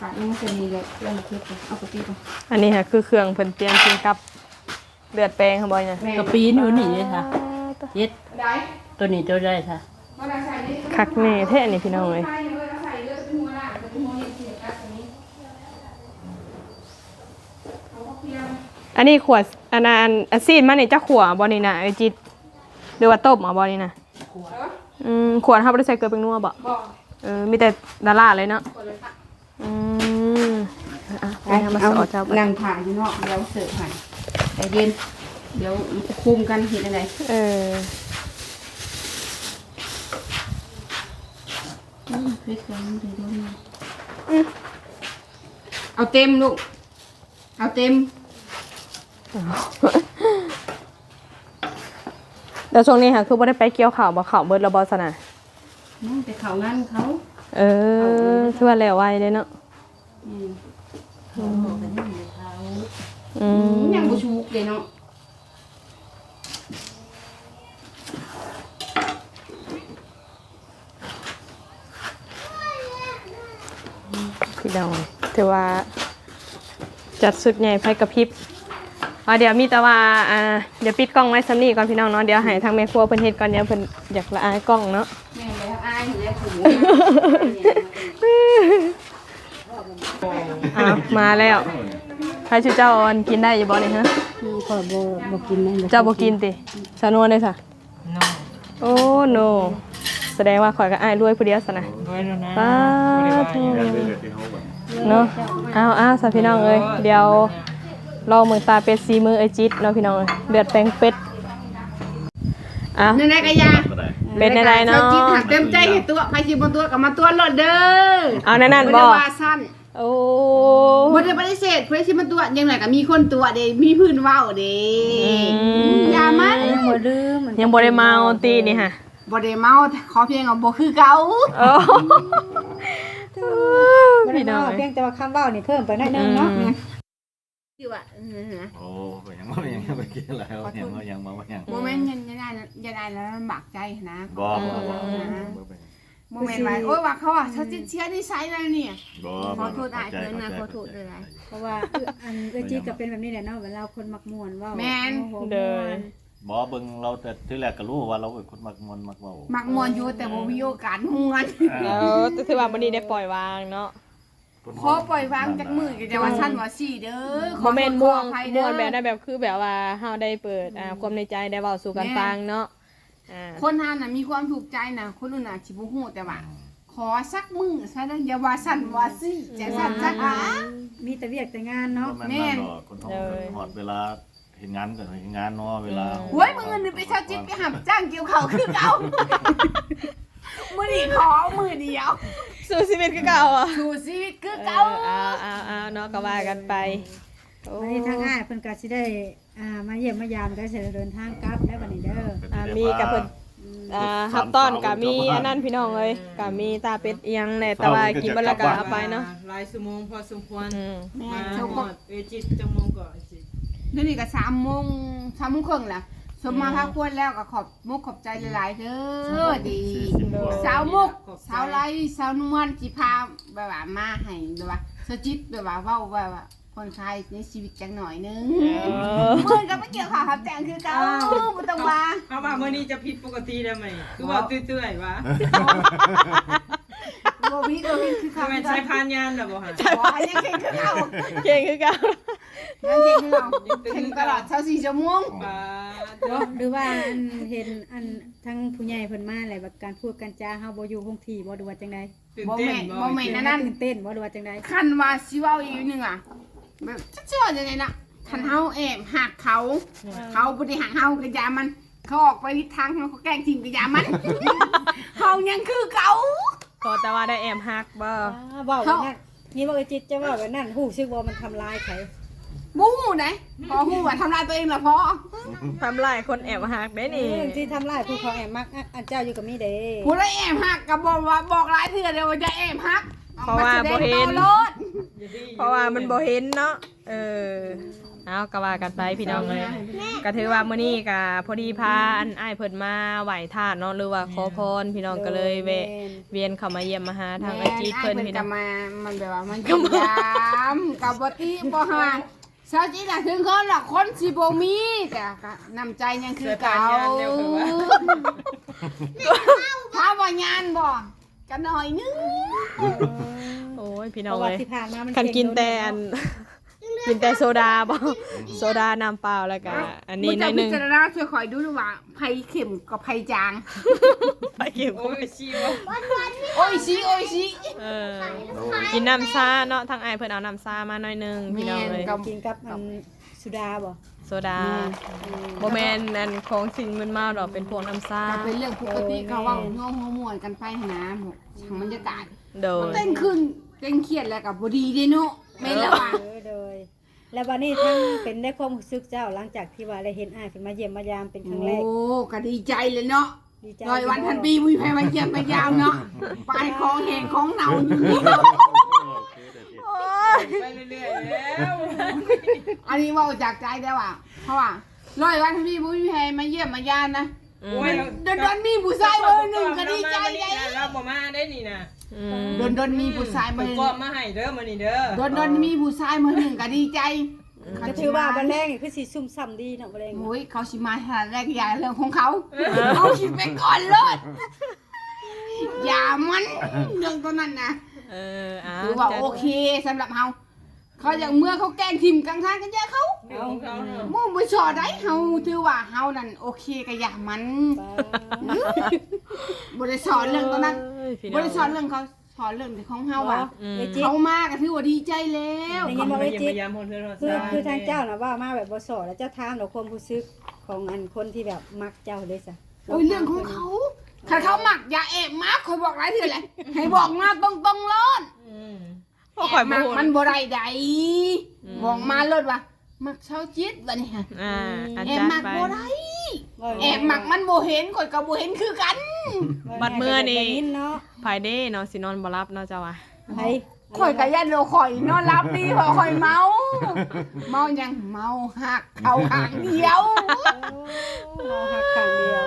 ປາດລົງມາໃສ່ນີ້ແຫຼະ ເຄື່ອງເຮັດ ເອົາກະປິກ່ອນ. ອັນນີ້ຫະ ຄືເຄື່ອງເພິ່ນຕຽມກິນກັບເລືອດແປງຫັ້ນບໍ່ນະ? ແມ່ນ ກະປິຢູ່ນີ້ເດ້ ເຈັດ ໄດ້ ໂຕນີ້ໂຕໃດຊະ? ຄັກແນ່ແທ້ນີ້ພີ່ນ້ອງເອີຍ. ເອົາກະປິກ່ອນ. ເອົາກະປິກ່ອນ. ອັນນີ້ຂົ້ວ ອັນນັ້ນ ອັນຊີ້ນມັນນີ້ເຈົ້າຂົ້ວບໍ່ນີ້ນະ ເອື້ອຍຈິດ ຫຼືວ່າຕົ້ມເອົາບໍ່ນີ້ນະ? ຂົ້ວ ອືມ ຂົ້ວ ເຮົາບໍ່ໄດ້ໃສ່ເກືອແປ້ງນົວບໍ່? ບໍ່ ເອີ ມີແຕ່ຫຼ້າໆເລີຍເນາະ ຂົ້ວເລີຍ ອືມ ອ່ະ ໄປ ເອົາ ເອົາ ເອົາ ນັ່ງຖ້າຢູ່ເນາະ ດຽວເສີບໃຫ້ ໃຈເຢັນ ດຽວມັນຈະຄຸມກັນ ເຮັດຈັ່ງໃດ ເອີ ອືມ ເອົາເຕັມລູກ ເອົາເຕັມ ແລ້ວຊ່ວງນີ້ຫາຄືບໍ່ໄດ້ໄປກ່ຽວເຂົ້າບໍ່? ເຂົ້າເບິດແລ້ວບໍ່ຊັ້ນນະ? ຍັງແຕ່ເຂົ້າງານເຂົາ ເອີ ເຂົ້າງານ ຖືວ່າແລ້ວໄວເດ້ເນາະ ອືມ ອືມ ຍັງບໍ່ສຸກເດ້ເນາະ. ພີ່ນ້ອງ ຖືວ່າຈັດຊຸດໃຫຍ່ໄຟກະພິບ ອ່າ ດຽວມີແຕ່ວ່າ ອ່າ ດຽວປິດກ້ອງໄວ້ສ່ຳນີ້ກ່ອນພີ່ນ້ອງເນາະ ດຽວໃຫ້ທາງແມ່ຄົວເພິ່ນເຮັດກ່ອນ ດຽວເພິ່ນຢາກລະອາຍກ້ອງເນາະ ແມ່ນແລ້ວ ອາຍຢູ່ແລ້ວຜູ້ ອ້າວ ມາແລ້ວ ໃຜຊື່ເຈົ້າ ອັນ ກິນໄດ້ຢູ່ບໍ່ນີ້ຮະ? ອືມ ຂ້ອຍບໍ່ ບໍ່ກິນນະ ເຈົ້າບໍ່ກິນຕິ? ສາວນວນເດ້ຊະ? ໂອ້ໂນ ສະແດງວ່າຂ້ອຍກັບອ້າຍລວຍຜູ້ດຽວຊັ້ນນະ ລວຍແລ້ວນະ ປາໂທ ເນາະ ເອົາໆ ຊະພີ່ນ້ອງເອີຍ ດຽວລອງເບິ່ງຕາເປັດສີມືເອື້ອຍຈິດເນາະພີ່ນ້ອງເອີຍ ເລືອດແປງເປັດ ເອົາ ແນວໃດກໍຢ່າ ເປັນແນວໃດເນາະ ເຈົ້າຈິດຫາກເຕັມໃຈໃຫ້ຕົວະ ໃຜຊິບໍ່ຕົວະກໍມາຕົວະໂລດເດີ ເອົາ ແນວນັ້ນບໍ່ ບໍ່ໄດ້ວ່າຊັ້ນ. ໂອ້ ບໍ່ໄດ້ປະຕິເສດ ຜູ້ໃດຊິມາຕົວະ ຢ່າງໜ້ອຍກໍມີຄົນຕົວະເດ້ ມີພື້ນເວົ້າເດ້ ອືມ ຢ່າມັນ ຍັງບໍ່ລືມ ຍັງບໍ່ໄດ້ເມົາຕິນີ້ຫະ ບໍ່ໄດ້ເມົາ ຂໍພຽງວ່າບໍ່ຄືເກົ່າ ໂອ້ ບໍ່ໄດ້ເມົາ ພີ່ນ້ອງ ພຽງແຕ່ວ່າຄຳເວົ້ານີ້ເພີ່ມໄປໜ້ອຍໜຶ່ງເນາະ ອືມ ແມ່ນ ທີ່ວ່າ ເອີ ໂອ້ ຍັງບໍ່ ຍັງບໍ່ກິນແລ້ວ ຍັງບໍ່ ຍັງບໍ່ ຍັງບໍ່ ບໍ່ແມ່ນ ຢ້ານ ຢ້ານອ້າຍລຳບາກໃຈຫັ້ນນະ ບໍ່ ບໍ່ ບໍ່ ບໍ່ເປັນຫຍັງ ບໍ່ແມ່ນວ່າ ໂອ້ຍ ວ່າເຂົາວ່າ ຊາວຈີນເສຍນິໄສແລ້ວນີ້ ບໍ່ ຂໍໂທດອ້າຍເພິ່ນນະ ຂໍໂທດຫຼາຍໆ ເພາະວ່າ ອັນ ເອື້ອຍຈິດກໍເປັນແບບນີ້ແຫຼະເນາະ ເວລາຄົນມັກມ່ວນເວົ້າ ແມ່ນ ເວົ້າ ໂດຍ ບໍ່ ເບິ່ງລາວແຕ່ທີແລກກໍຮູ້ວ່າລາວເປັນຄົນມັກມ່ວນມັກເວົ້າ ມັກມ່ວນຢູ່ ແຕ່ບໍ່ມີໂອກາດມ່ວນ ເອີ ແຕ່ຖືວ່າມື້ນີ້ໄດ້ປ່ອຍວາງເນາະ ຂໍປ່ອຍວາງຈັກມື້ ຢ່າວ່າຊັ້ນວ່າຊີ້ເດີ ບໍ່ແມ່ນມ່ວນ ມ່ວນແບບນັ້ນ ແບບຄືແບບວ່າເຮົາໄດ້ເປີດ ອ່າ ຄວາມໃນໃຈ ໄດ້ເວົ້າສູ່ກັນຟັງເນາະ ອ່າ ຄົນເຮົານະມີຄວາມທຸກໃຈນະ ຄົນອື່ນອາດຊິບໍ່ຮູ້ ແຕ່ວ່າ ອືມ ຂໍສັກມື້ຊະເດີ ຢ່າວ່າຊັ້ນວ່າຊີ້ ຈັ່ງຊັ້ນຈັກຫາ ມີແຕ່ວຽກແຕ່ງານເນາະ ແມ່ນ ບໍ່ແມ່ນນັ້ນດອກ ຄົນເຮົາ ໂດຍ ຮອດເວລາເຮັດງານກໍເຮັດງານເນາະ ເວລາ ອືມ ໂອ້ຍ ມື້ອື່ນນີ້ໄປຊາວຈິດ ໄປຮັບຈ້າງກ່ຽວເຂົ້າຄືເກົ່າ ມື້ນີ້ຂໍເອົາມື້ດຽວ ສູ້ຊີວິດຄືເກົ່າ ສູ້ຊີວິດຄືເກົ່າ ເອີ ເອົາໆໆ ເນາະ ກໍວ່າກັນໄປ ໂອ້ ວັນນີ້ທາງອ້າຍເພິ່ນກໍຊິໄດ້ ອ່າ ມາຢ້ຽມມາຢາມ ກໍຊິເດີນທາງກັບແລ້ວບັດນີ້ເດີ ອ່າ ມີກັບເພິ່ນ ອືມ ອ່າ ຮັບຕ້ອນກໍມີອັນນັ້ນພີ່ນ້ອງເອີຍ ກໍມີຕາເປັດອີ່ຫຍັງແດ່ ແຕ່ວ່າກິນເບິດແລ້ວກໍເອົາໄປເນາະ ຫຼາຍຊົ່ວໂມງພໍສົມຄວນ ອືມ ແມ່ນ ມາຮອດເອຈິດ ຈັກໂມງກໍເອຈິດ ດຽວນີ້ກໍສາມໂມງ ສາມໂມງເຄິ່ງແລ້ວ ສົມມາພາຄວນແລ້ວກໍຂອບມຸກຂອບໃຈຫຼາຍໆເດີ ດີ ສາວມຸກ ສາວໄລ ສາວນວນ ຊິພາແບບວ່າມາໃຫ້ແບບວ່າສະຈິດ ແບບວ່າເວົ້າແບບວ່າ ຜ່ອນຄາຍໃນຊີວິດຈັກໜ້ອຍໜຶ່ງ ເອີ ມື້ອື່ນກໍໄປກ່ຽວເຂົ້າຮັບຈ້າງຄືເກົ່າ ອ້າວ ບໍ່ຕ້ອງວ່າ ເອົາວ່າມື້ນີ້ຈະຜິດປົກກະຕິໄດ້ໄໝ ຄືເວົ້າເລື້ອຍໆວ່າ ບໍ່ຜິດ ບໍ່ຜິດ ຄືເກົ່າ ແມ່ນສາຍພານຍານລະບໍ່ຫະ ບໍ່ ຍັງເຄັ່ງຄືເກົ່າ ເຄັ່ງຄືເກົ່າ ຍັງເຄັ່ງຄືເກົ່າ ເຄັ່ງຕະຫຼອດຊາວສີ່ຊົ່ວໂມງ ປາດ ເນາະ ຫຼືວ່າອັນ ເຫັນອັນ ທາງຜູ້ໃຫຍ່ເພິ່ນມາແລ້ວ ແບບການພູດການຈາເຮົາບໍ່ຢູ່ຄົງທີ່ບໍ່ ຫຼືວ່າຈັ່ງໃດ? ຕື່ນເຕັ້ນບໍ່? ບໍ່ແມ່ນ ບໍ່ແມ່ນອັນນັ້ນ ຕື່ນເຕັ້ນບໍ່ ຫຼືວ່າຈັ່ງໃດ? ຄັນວ່າຊິເວົ້າອີກໜຶ່ງອະ ແບບ ຊິເວົ້າຈັ່ງໃດນະ ຄັນເຮົາແອບຮັກເຂົາ ເອີ ເຂົາບໍ່ໄດ້ຮັກເຮົາກໍຢ່າມັນ ເຂົາອອກໄປທາງເຮົາ ເຂົາແກ້ງຖິ້ມກໍຢ່າມັນ ເຮົາຍັງຄືເກົ່າ ຂໍແຕ່ວ່າໄດ້ແອບຮັກບໍ່? ເວົ້າແບບນັ້ນ ນີ້ບໍ່ ເອື້ອຍຈິດ ຈະເວົ້າແບບນັ້ນ ຮູ້ສຶກວ່າມັນທຳລາຍໃຜ? ບໍ່ຮູ້ໃດ ພໍຮູ້ວ່າທຳລາຍຕົວເອງລະພໍ ທຳລາຍຄົນແອບຮັກເດ້ນີ້ ເອີ ຊິທຳລາຍຜູ້ເຂົາແອບມັກ ອັນເຈົ້າຢູ່ກໍມີເດ້ ຜູ້ໃດແອບຮັກກໍບອກວ່າ ບອກຫຼາຍເທື່ອແລ້ວວ່າຢ່າແອບຮັກ ເພາະວ່າບໍ່ເຫັນ ເພາະວ່າມັນບໍ່ເຫັນເນາະ ເອີ ເອົາ ກໍວ່າກັນໄປພີ່ນ້ອງເອີຍ ກໍຖືວ່າມື້ນີ້ກໍພໍດີພາອັນອ້າຍເພິ່ນມາໄຫວ້ທາດເນາະ ຫຼືວ່າຂໍພອນ ພີ່ນ້ອງກໍເລີຍແວະ ແມ່ນ ວຽນເຂົ້າມາຢ້ຽມມາຫາທາງເອື້ອຍຈິດເພິ່ນ ແມ່ນ ອ້າຍເພິ່ນກໍມາ ມັນແບບວ່າມັນຢ້ຽມຢາມ ກໍບໍ່ຕິບໍ່ຫາ ຊາວຈີນນະ ເຖິງຄົນລະຄົນຊິບໍ່ມີ ແຕ່ກໍນ້ຳໃຈຍັງຄືເກົ່າ ຖາມວ່າຍານບໍ່? ກໍໜ້ອຍໜຶ່ງ ໂອ້ຍ ພີ່ນ້ອງເອີຍ ເພາະວ່າທີ່ຜ່ານມາມັນ ຄັນກິນແຕ່ອັນ ກິນແຕ່ໂຊດາບໍ່? ໂຊດາ ນ້ຳເປົ່າ ແລ້ວກະອັນນີ້ໜ້ອຍໜຶ່ງ. ພິຈາລະນາຊ່ວຍຂ້ອຍດູວ່າ ໃຜເຂັ້ມກັບໃຜຈາງ? ໃຜເຂັ້ມກັບໃຜ ໂອອິຊິ ໂອອິຊິ ໂອອິຊິ. ເອີ ກິນນ້ຳຊາເນາະ ທາງອ້າຍເພິ່ນເອົານ້ຳຊາມາໜ້ອຍໜຶ່ງ ພີ່ນ້ອງເອີຍ. ແມ່ນ ກິນກັບອັນ ສຸດາບໍ່? ໂຊດາ. ແມ່ນ ບໍ່ແມ່ນອັນຂອງສິ່ງມຶນເມົາດອກ ເປັນພວກນ້ຳຊາ. ກໍເປັນເລື່ອງປົກກະຕິ ແມ່ນ ເຂົາເວົ້າ ເຮົາ ເຮົາມ່ວນກັນໄປຫັ້ນນະ ຊ່າງບັນຍາກາດ. ໂດຍ ເຕັງຂຶ້ນເຕັງຄຽດແລ້ວກໍບໍ່ດີເດ້ເນາະ. ແມ່ນແລ້ວວ່າ ເອີ ໂດຍ. ແລ້ວບັດນີ້ທາງ ເປັນໃດຄວາມຮູ້ສຶກເຈົ້າ ຫຼັງຈາກທີ່ວ່າໄດ້ເຫັນອ້າຍເພິ່ນມາຢ້ຽມມາຢາມເປັນຄັ້ງແລກ? ໂອ້ ກໍດີໃຈແຫຼະເນາະ. ຮ້ອຍວັນພັນປີ ບໍ່ມີໃຜມາຢ້ຽມມາຢາມເນາະ. ໄປຂອງແຫ້ງຂອງເນົ່າຢູ່ນີ້. ໂອ້ຍ ໄປເລື້ອຍໆແລ້ວ. ອັນນີ້ເວົ້າຈາກໃຈເດີ້ວ່າ ເພາະວ່າຮ້ອຍວັນພັນປີ ບໍ່ມີໃຜມາຢ້ຽມມາຢາມນະ. ໂອ້ຍ ດົນໆມີຜູ້ຊາຍເບີໜຶ່ງກໍດີໃຈໃດ໋. ລາວບໍ່ມາໄດ້ນີ້ນະ. ອືມ ດົນໆມີຜູ້ຊາຍເບີໜຶ່ງ ມາໃຫ້ເດີ້ມື້ນີ້ເດີ້. ດົນໆມີຜູ້ຊາຍເບີໜຶ່ງກໍດີໃຈ. ອືມ ກໍຖືວ່າບັດແລງນີ້ຄືຊິຊຸ່ມຊ່ຳດີເນາະ ບັດແລງ. ໂອ້ຍ ເຂົາຊິມາຫາແລກຢາເລື່ອງຂອງເຂົາ ເອີ ເຂົາຊິໄປກ່ອນໂລດ. ຢ່າມັນ ເລື່ອງຕົວນັ້ນນະ. ເອີ ຖືວ່າໂອເຄສຳລັບເຮົາ. ເຂົາຢາກເມືອ ເຂົາແກ້ງຖິ້ມກາງທາງ ກໍຢ່າເຂົາ. ເລື່ອງຂອງເຂົາເນາະ. ບໍ່ ບໍ່ຊໍໄດ້ ເຮົາຖືວ່າເຮົານັ້ນໂອເຄ ກໍຢ່າມັນ. ບໍ່ໄດ້ສອນເລື່ອງຕົວນັ້ນ. ໂອ້ຍ ພີ່ນ້ອງ ບໍ່ໄດ້ສອນເລື່ອງເຂົາ. ຂໍເລີ່ມແຕ່ຂອງເຮົາວ່າ ອືມ ເຂົາມາກໍຖືວ່າດີໃຈແລ້ວ. ໄດ້ຍິນບໍ່ ເອີຈິດ? ຄື ຄືທາງເຈົ້ານະເວົ້າມາແບບບໍ່ສໍ້ ແລ້ວເຈົ້າຖາມດອກຄວາມຮູ້ສຶກຂອງອັນຄົນທີ່ແບບມັກເຈົ້າເດ້ຊະ. ໂອ້ຍ ເລື່ອງຂອງເຂົາ ຄັນເຂົາມັກຢ່າແອບມາ ຂ້ອຍບອກຫຼາຍເທື່ອແລ້ວ ໃຫ້ບອກມາຕົງໆໂລດ. ອືມ ເພາະຂ້ອຍບໍ່ຮູ້ ແອບມັກມັນບໍ່ໄດ້ໃດ໋. ອືມ ບອກມາໂລດວ່າ ມັກຊາວຈິດບັດນີ້ຫັ້ນ. ອ່າ ອືມ ແອບມັກບໍ່ໄດ້ ແອບມັກມັນບໍ່ເຫັນ ຂ້ອຍກໍບໍ່ເຫັນຄືກັນ. ບັດເມື່ອນີ້ ໄດ້ຍິນເນາະ ໃຜເດ້ເນາະ ຊິນອນບໍ່ຫຼັບເນາະ ເຈົ້າວ່າ. ໃຜ? ຂ້ອຍກໍຢ້ານວ່າຂ້ອຍນອນຫຼັບດີ ເພາະຂ້ອຍເມົາ ເມົາຫຍັງ? ເມົາຮັກເຂົາຂ້າງດຽວ. ໂອ້ ເມົາຮັກຂ້າງດຽວ.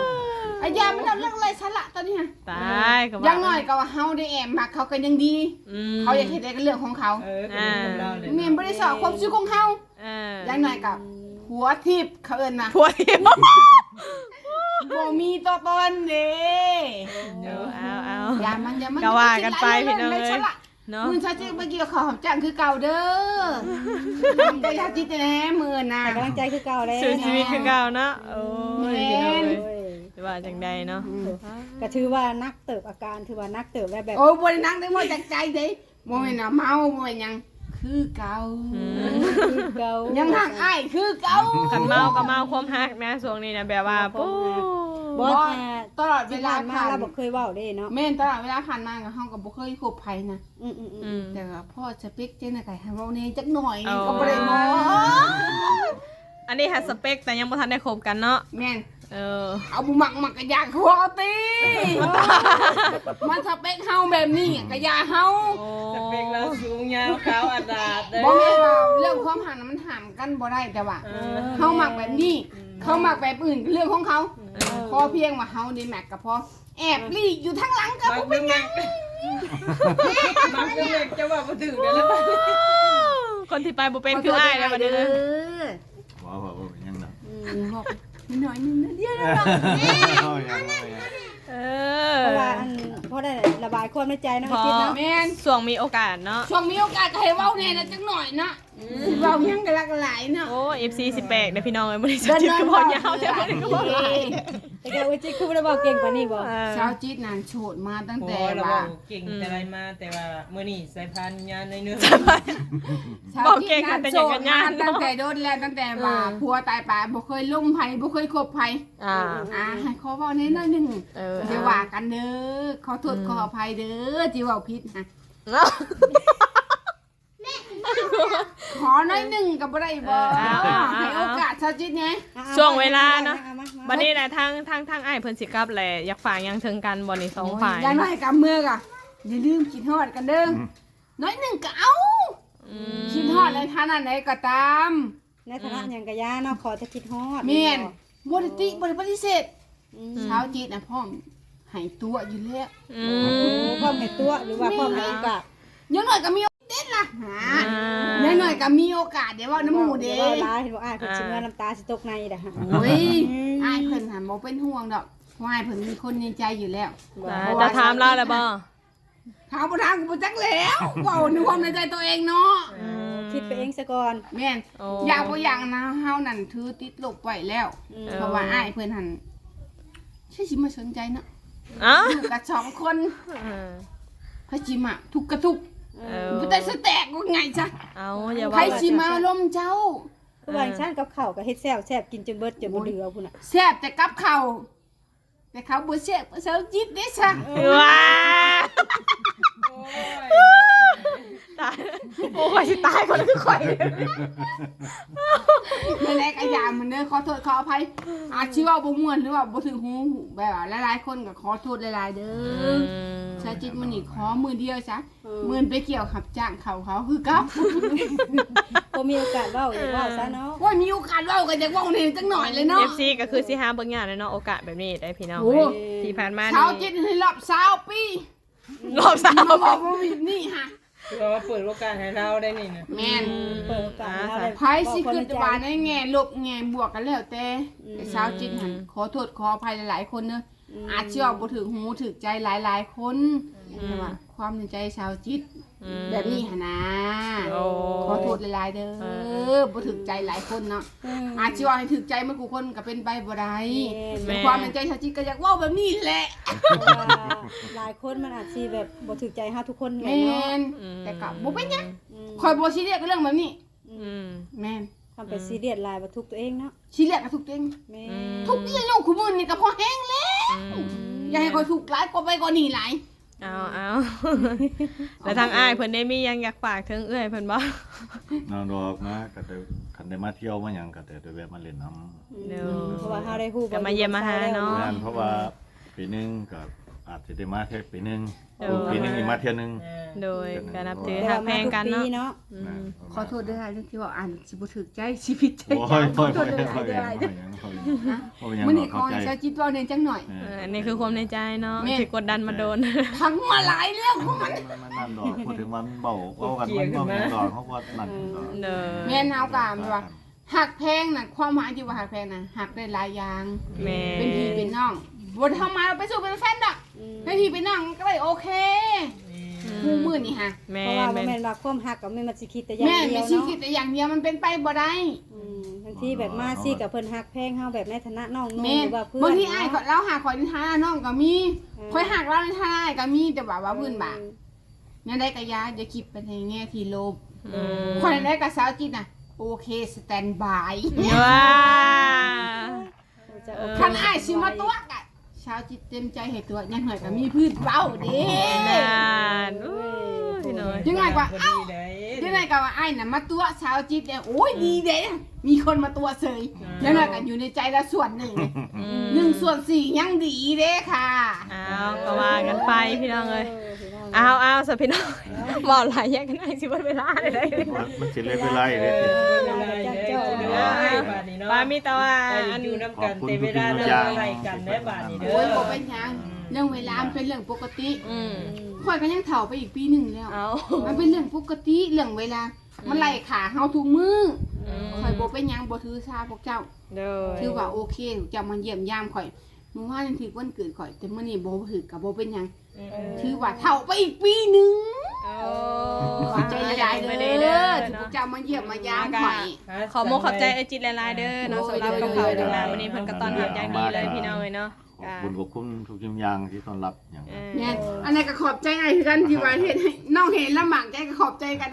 ອາ ຢ່າມັນເອົາເລື່ອງໄຮ້ສາລະຕອນນີ້ຫັ້ນ. ຕາຍ ກໍວ່າ ຢ່າງໜ້ອຍກໍວ່າເຮົາໄດ້ແອບມັກເຂົາກໍຍັງດີ. ອືມ ເຂົາຢາກເຮັດໃດກໍເລື່ອງຂອງເຂົາ. ເອີ ກໍເປັນຄົນລາວແຫຼະ ແມ່ນ ບໍ່ໄດ້ສອກຄວາມສຸກຂອງເຮົາ. ອ່າ ຢ່າງໜ້ອຍກໍຜົວທິບ ເຂົາເອີ້ນວ່າຜົວທິບ. ບໍ່ມີຕົວຕນເດ້. ເອີ ເອົາ ເອົາ ຢ່າມັນ ຢ່າມັນ ກໍວ່າກັນໄປພີ່ນ້ອງເອີຍເນາະ. ມື້ຊາວເຈັດມາກ່ຽວເຂົ້າຮັບຈ້າງຄືເກົ່າເດີ. ໃຫ້ກຳລັງໃຈຊາວຈິດແດ່ມື້ໜ້າ ໃຫ້ກຳລັງໃຈຄືເກົ່າແຫຼະ ສູ້ຊີວິດຄືເກົ່າເນາະ. ໂອ້ຍ ແມ່ນ ພີ່ນ້ອງເອີຍ ຊິວ່າຈັ່ງໃດເນາະ. ອືມ ກໍຖືວ່າໜັກເຕີບ ອາການຖືວ່າໜັກເຕີບແລ້ວ ແບບ ໂອ້ຍ ບໍ່ໄດ້ໜັກເດ້ ເວົ້າຈາກໃຈເດ້. ບໍ່ແມ່ນວ່າເມົາ ບໍ່ແມ່ນຫຍັງ ຄືເກົ່າ. ອືມ ຄືເກົ່າ ຍັງຮັກອ້າຍຄືເກົ່າ. ຄັນເມົາກໍເມົາຄວາມຮັກນະ ຊ່ວງນີ້ນະ ແບບວ່າ ເວົ້າຄວາມຮັກ ບໍ່ ບໍ່ ຕະຫຼອດເວລາຜ່ານມາ ທີ່ຜ່ານ ລາວບໍ່ເຄີຍເວົ້າເດ້ເນາະ. ແມ່ນ ຕະຫຼອດເວລາຜ່ານມາ ເຮົາກໍບໍ່ເຄີຍຄົບໃຜນະ. ອືມໆໆ ອືມ ແຕ່ວ່າພໍ້ສະເປັກຈັ່ງໃດ ໃຫ້ເວົ້າແດ່ຈັກໜ້ອຍ. ໂອ້ ກໍບໍ່ໄດ້ບໍ? ອັນນີ້ຫາສະເປັກ ແຕ່ຍັງບໍ່ທັນໄດ້ຄົບກັນເນາະ. ແມ່ນ. ເອີ ເອົາ ບໍ່ມັກ ມັກກະຢາກເອົາຕິ ມັນສະເປັກເຮົາແບບນີ້ກະຢ່າເຮົາ. ໂອ້ ສະເປັກລາວສູງຍາວຂາວອາດາດເດີ. ບໍ່ແມ່ນວ່າເລື່ອງຄວາມຮັກນະມັນຫ້າມກັນບໍ່ໄດ້ ແຕ່ວ່າ ເອີ ເຮົາມັກແບບນີ້ ອືມ ເຂົາມັກແບບອື່ນເລື່ອງຂອງເຂົາ. ເອີ ຂໍພຽງວ່າເຮົານີ້ແມັດກະພໍ ແອບຫຼີກຢູ່ທາງຫຼັງກໍບໍ່ເປັນຫຍັງ. ມັກເລື່ອງແມັດ ມັກເລື່ອງແມັດ ຈະເວົ້າບໍ່ຖືກເດ້. ໂອ້ ຄົນທີ່ໄປບໍ່ເປັນຄືອ້າຍແລ້ວບັດນີ້. ບໍ່ ບໍ່ ບໍ່ເປັນຫຍັງດອກ. ອືມ ບອກໜ້ອຍໜຶ່ງນະ ດຽວນະ. ເອີ ເພາະວ່າອັນ ພໍໄດ້ລະບາຍຄວາມໃນໃຈເນາະ ຈິດເນາະ. ແມ່ນ ຊ່ວງມີໂອກາດເນາະ ຊ່ວງມີໂອກາດກໍໃຫ້ເວົ້າແດ່ນະຈັກໜ້ອຍເນາະ. ອືມ ຊິເວົ້າຫຍັງກໍຫຼາກຫຼາຍເນາະ. ໂອ້ ເອັຟຊີ ຊິແປກເດີ້ພີ່ນ້ອງເອີຍ ມື້ນີ້ຊາວຈິດຄືເວົ້າຍາວແທ້ ມື້ນີ້ຄືເວົ້າຫຼາຍ. ແຕ່ກໍເອື້ອຍຈິດຄືບໍ່ໄດ້ເວົ້າເກັ່ງປານນີ້ບໍ? ເອີ ຊາວຈິດນັ້ນໂສດມາຕັ້ງແຕ່ ໂອ້ ວ່າ ເກັ່ງແຕ່ໃດມາ ອືມ ແຕ່ວ່າມື້ນີ້ໃສ່ພານຍາໜ້ອຍໜຶ່ງ. ຊາວຈິດນັ້ນໂສດມາຕັ້ງແຕ່ດົນແລ້ວ ຕັ້ງແຕ່ວ່າ ເອີ ຜົວຕາຍໄປ ບໍ່ເຄີຍລົມໃຜ ບໍ່ເຄີຍຄົບໃຜ. ອ່າ ອ່າ ໃຫ້ຂໍເວົ້າແດ່ໜ້ອຍໜຶ່ງ. ເອີ ຢ່າວ່າກັນເດີ້ ຂໍໂທດ ອືມ ຂໍອະໄພເດີ້ ທີ່ເວົ້າຜິດນະ. ຂໍໜ້ອຍໜຶ່ງກໍບໍ່ໄດ້ບໍ? ເອີ ເອົາ ເອົາ ເອົາ ໃຫ້ໂອກາດຊາວຈິດແດ່. ເອົາ ເອົາ ຊ່ວງເວລາເນາະ ເອົາ ເອົາ ມາ ມາ ບັດນີ້ນະ ທາງ ທາງ ທາງອ້າຍເພິ່ນຊິກັບແຫຼະ ຢາກຝາກຫຍັງເຖິງກັນບໍ່ນີ້ ສອງຝ່າຍ? ໂອ້ຍ ຢ່າງໜ້ອຍກໍເມືອກໍຢ່າລືມຄິດຮອດກັນເດີ້. ອືມ ໜ້ອຍໜຶ່ງກໍເອົາ. ອືມ ຄິດຮອດໃນຖານະໃດກໍຕາມ ໃນຖານະ ອືມ ຫຍັງກໍຢ່າເນາະ ຂໍແຕ່ຄິດຮອດ. ແມ່ນ ແມ່ນບໍ່? ບໍ່ໄດ້ຕິ ບໍ່ໄດ້ປະຕິເສດ. ອືມ ຊາວຈີນນະພ້ອມໃຫ້ຕົວະຢູ່ແລ້ວ. ອືມ ໂອ້ ພ້ອມໃຫ້ຕົວະ ຫຼືວ່າພ້ອມໃຫ້ໂອກາດ? ຢ່າງໜ້ອຍກໍມີເດັດລະ. ອ່າ ຢ່າງໜ້ອຍກໍມີໂອກາດໄດ້ເວົ້ານຳໝູ່ເດ້. ເວົ້າຫຼາຍ ເຫັນບໍ່ ອ້າຍເພິ່ນຊິເມື່ອ ນ້ຳຕາຊິຕົກໃນເດ້. ໂອ້ຍ ອືມ ອ້າຍເພິ່ນຫັ້ນບໍ່ເປັນຫ່ວງດອກ ເພາະອ້າຍເພິ່ນມີຄົນໃນໃຈຢູ່ແລ້ວ. ບໍ່ ເຈົ້າຖາມລາວແລ້ວບໍ່? ຖາມບໍ່ຖາມກໍບໍ່ຈັກແລ້ວ ເວົ້າໃນຄວາມໃນໃຈຕົວເອງເນາະ. ອືມ ຄິດໄປເອງຊະກ່ອນ. ແມ່ນ. ໂອ້ ຢາກບໍ່ຢາກນະ ເຮົານັ້ນຖືຕິດລົບໄວ້ແລ້ວ. ອືມ ເອີ ເພາະວ່າອ້າຍເພິ່ນຫັ້ນ ໃຜຊິມາສົນໃຈເນາະ. ເອົ້າ ຢູ່ກັນສອງຄົນ ເອີ ໃຜຊິມາທຸກກະທຸກ. ເອີ ບໍ່ໄດ້ສະແຕກວ່າໄງຊະ. ເອົ້າ ຢ່າ ໃຜ ເວົ້າ ຊິມາລົມເຈົ້າ. ຄືວ່າຈັ່ງຊັ້ນ ກັບເຂົ້າກໍເຮັດແຊບໆ ກິນຈົນເບິດ ຈົນບໍ່ເຫຼືອພຸ້ນນະ. ໂອ້ຍ ແຊບແຕ່ກັບເຂົ້າ ແຕ່ເຂົາບໍ່ແຊບ ເຂົາເຈົ້າຈິດເດ້ຊະ. ເອີ ວ້າ ໂອ້ຍ ຕາຍ ໂອ້ ຂ້ອຍຊິຕາຍ ຄົນຄືຂ້ອຍ. ແນວໃດກໍຢ່າມັນເດີ ຂໍໂທດຂໍອະໄພ ອາດຊິເວົ້າບໍ່ມ່ວນ ຫຼືວ່າບໍ່ຖືກຫູ ແບບວ່າຫຼາຍໆຄົນກໍຂໍໂທດຫຼາຍໆເດີ. ອືມ ຊາວຈິດມື້ນີ້ຂໍມື້ດຽວຊະ. ເອີ ມື້ອື່ນໄປກ່ຽວຮັບຈ້າງເຂົາ ເຂົາຄືເກົ່າ. ບໍ່ມີໂອກາດເວົ້າ ຢາກເວົ້າຊະເນາະ. ໂອ້ຍ ມີໂອກາດເວົ້າກໍຢາກເວົ້າແດ່ຈັກໜ້ອຍແຫຼະເນາະ. ເອັຟຊີ ກໍຄືຊິຫາເບິ່ງຍາກແຫຼະເນາະ ໂອກາດແບບນີ້ໄດ໋ພີ່ນ້ອງ. ໂອ້ ເອີ ທີ່ຜ່ານມາ ຊາວຈິດໃຫ້ລອບຊາວປີ ລອບຊາວ ມາເວົ້າໂຄວິດນີ້ຫະ ຄືວ່າເປີດໂອກາດໃຫ້ລາວໄດ້ນີ້ນະ. ແມ່ນ. ອືມ ເປີດໂອກາດໃຫ້ລາວໄດ້ ໃຜຊິຄິດວ່າໃນແງ່ລົບແງ່ບວກກໍແລ້ວແຕ່ ອືມ ແຕ່ຊາວຈິດຫັ້ນ ອືມ ຂໍໂທດຂໍອະໄພຫຼາຍໆຄົນເດີ. ອືມ ອາດຊິເວົ້າບໍ່ຖືກຫູຖືກໃຈຫຼາຍໆຄົນ ອືມ ແຕ່ວ່າຄວາມໃນໃຈຊາວຈິດ ອືມ ແບບນີ້ຫັ້ນນາ. ໂອ້ ຂໍໂທດຫຼາຍໆເດີ ເອີ ບໍ່ຖືກໃຈຫຼາຍຄົນເນາະ. ອືມ ອາດຊິເວົ້າໃຫ້ຖືກໃຈໝົດທຸກຄົນກໍເປັນໄປບໍ່ໄດ້. ແມ່ນ ແຕ່ຄວາມໃນໃຈຊາວຈິດກໍຢາກເວົ້າແບບນີ້ແຫຼະ ເພາະວ່າຫຼາຍຄົນມັນອາດຊິແບບບໍ່ຖືກໃຈເຮົາທຸກຄົນແຫຼະເນາະ. ແມ່ນ. ອືມ ແຕ່ກໍບໍ່ເປັນຫຍັງ. ອືມ ຂ້ອຍບໍ່ຊີຣຽສກັບເລື່ອງແບບນີ້. ອືມ ອືມ ແມ່ນ. ຄຳໄປ ອືມ ຊີຣຽສຫຼາຍວ່າທຸກຕົວເອງເນາະ. ຊີຣຽສກໍທຸກຕົວເອງ. ແມ່ນ. ອືມ ທຸກຢູ່ຢູ່ຄູ່ມື້ນີ້ກໍພໍແຮງແລ້ວ. ອືມ ຢ່າໃຫ້ຂ້ອຍທຸກຫຼາຍ ກວ່າໄປກວ່ານີ້ຫຼາຍ. ເອົາ ເອົາ ແລ້ວທາງອ້າຍເພິ່ນໄດ້ມີຫຍັງຢາກຝາກເຖິງເອື້ອຍເພິ່ນບໍ່? ນອນດອກນະ ກໍໄດ້ ຄັນໄດ້ມາທ່ຽວມາຫຍັງ ກໍໄດ້ ໄດ້ແວະມາຫຼິ້ນນຳ. ໂດຍ ເພາະວ່າເຮົາໄດ້ຮູ້ ກໍມາຢ້ຽມມາຫາເນາະ. ແມ່ນ ເພາະວ່າ ອືມ ປີໜຶ່ງກໍອາດຈະໄດ້ມາແຄ່ປີໜຶ່ງ. ໂດຍ ປີໜຶ່ງນີ້ມາເທື່ອໜຶ່ງ. ເອີ ໂດຍ ເທື່ອໜຶ່ງ ກໍນັບຖືຮັກແພງກັນເນາະ. ອືມ ແມ່ນ. ຂໍໂທດເດີ ທີ່ເວົ້າອັນຊິບໍ່ຖືກໃຈ ຊິຜິດໃຈ. ໂອ້ຍ ຂໍໂທດເດີ ອ້າຍເດີ. ມື້ນີ້ຂໍໃຫ້ຊາວຈິດເວົ້າແດ່ຈັກໜ້ອຍ. ເອີ ອັນນີ້ຄືຄວາມໃນໃຈເນາະ ແມ່ນ ທີ່ກົດດັນມາດົນ. ທັງມາຫຼາຍເລື່ອງຂອງມັນ ມັນ ມັນນັ້ນດອກ ເວົ້າເຖິງວ່າມັນເວົ້າ ເວົ້າກັນ ມັນເວົ້າຫຍັງດອກ ເຮົາບໍ່ນັ້ນດອກ. ໂດຍ ແມ່ນ ເຮົາກໍແບບວ່າ ຮັກແພງນະ ຄວາມໝາຍທີ່ວ່າຮັກແພງນະ ຮັກໄດ້ຫຼາຍຢ່າງ. ແມ່ນ. ເປັນພີ່ເປັນນ້ອງ ບໍ່ໄດ້ເຂົ້າມາເປັນຊູ້ເປັນແຟນດອກ. ອືມ ເປັນພີ່ເປັນນ້ອງກໍໄດ້ໂອເຄ. ອືມ ຄູ່ມື້ນີ້ຫະ. ແມ່ນ. ເພາະວ່າບໍ່ແມ່ນວ່າຄວາມຮັກກໍແມ່ນມັນຊິຄິດແຕ່ຢ່າງດຽວເນາະ. ແມ່ນ ມັນຊິຄິດແຕ່ຢ່າງດຽວ ມັນເປັນໄປບໍ່ໄດ້. ອືມ ບາງທີແບບມາຊີ້ກັບເພິ່ນຮັກແພງເຮົາແບບໃນຖານະນ້ອງນຸ່ມ ຫຼືວ່າເພື່ອນ. ບາງທີອ້າຍ ເນາະ ລາວຮັກຂ້ອຍໃນຖານະນ້ອງກໍມີ. ເອີ ຂ້ອຍຮັກລາວໃນຖານະອ້າຍກໍມີ ແຕ່ວ່າ ວ່າເພິ່ນບາດ ເອີ ແນວໃດກໍຢ່າ ຢ່າຄິດໄປໃນແງ່ທີ່ລົບ. ອືມ ຂ້ອຍແນວໃດກໍຊາວຈິດນະ ໂອເຄ ສະແຕນບາຍ. ວ້າ ເອີ ຄັນອ້າຍຊິມາຕົວະກະ ຊາວຈິດເຕັມໃຈໃຫ້ຕົວະ ຢ່າງໜ້ອຍກໍມີພື້ນເວົ້າເດ້. ນັ້ນ ໂອ້ຍ ພີ່ນ້ອງ ຈັ່ງໜ້ອຍກໍ ເອົ້າ ຈັ່ງໜ້ອຍກໍວ່າອ້າຍນະມາຕົວະຊາວຈິດເດ້. ໂອ້ຍ ອືມ ດີເດ້ ມີຄົນມາຕົວະເສີຍ. ອືມ ຢ່າງໜ້ອຍກໍຢູ່ໃນໃຈລະສ່ວນໜຶ່ງ. ອືມ ໜຶ່ງສ່ວນສີ່ຍັງດີເດ້ຄ່ະ. ອ້າວ ກໍວ່າກັນໄປພີ່ນ້ອງເອີຍ. ເອີ ພີ່ນ້ອງ ອ້າວ ອ້າວ ຊະພີ່ນ້ອງ ເວົ້າຫຼາຍແຍກກັນ ໃຫ້ຊິເບິດເວລາໄດ້. ມັນຊິເລີຍເວລາອີກເດ້. ເອີ ເວລາເຈົ້າ ເຈົ້າ ເອີ ບາດນີ້ເນາະ ປາມີແຕ່ວ່າ ອັນ ຢູ່ນຳກັນແຕ່ເວລາ ເລື່ອງໄລ່ກັນເດ້ບາດນີ້ເດີ. ໂອ້ຍ ບໍ່ເປັນຫຍັງ ເລື່ອງເວລາມັນເປັນເລື່ອງປົກກະຕິ. ອືມ ຂ້ອຍກໍຍັງເຖົ້າໄປອີກປີໜຶ່ງແລ້ວ. ເອົ້າ ມັນເປັນເລື່ອງປົກກະຕິ ເລື່ອງເວລາ. ອືມ ມັນໄລ່ຂ້າເຮົາທຸກມື້. ອືມ ຂ້ອຍບໍ່ເປັນຫຍັງ ບໍ່ຖືສາພວກເຈົ້າ. ໂດຍ ຖືວ່າໂອເຄ ເຈົ້າມາຢ້ຽມຢາມຂ້ອຍ. ມື້ວານຖືກວັນເກີດຂ້ອຍ ແຕ່ມື້ນີ້ບໍ່ຖືກກໍບໍ່ເປັນຫຍັງ. ອືມ ຖືວ່າເຖົ້າໄປອີກປີໜຶ່ງ. ໂອ້ ຂອບໃຈຫຼາຍໆເດີ ທີ່ພວກເຈົ້າມາຢ້ຽມມາຢາມຂ້ອຍ. ຂອບມຸກຂອບໃຈເອື້ອຍຈິດຫຼາຍໆເດີເນາະ. ໂດຍ ສຳລັບກັບເຂົ້າກັບນ້ຳມື້ນີ້ ເພິ່ນກໍຕ້ອນຮັບຢ່າງດີເລີຍ ພີ່ນ້ອງເອີຍເນາະ. ຂອບຄຸນ ຂອບຄຸນທຸກສິ່ງຢ່າງທີ່ຕ້ອນຮັບຫຍັງ. ເອີ ແມ່ນ ອັນນັ້ນກໍຂອບໃຈອ້າຍຄືກັນ ທີ່ວ່າເຮັດໃຫ້ນ້ອງເຫັນລຳບາກໃຈ ກໍຂອບໃຈກັນ.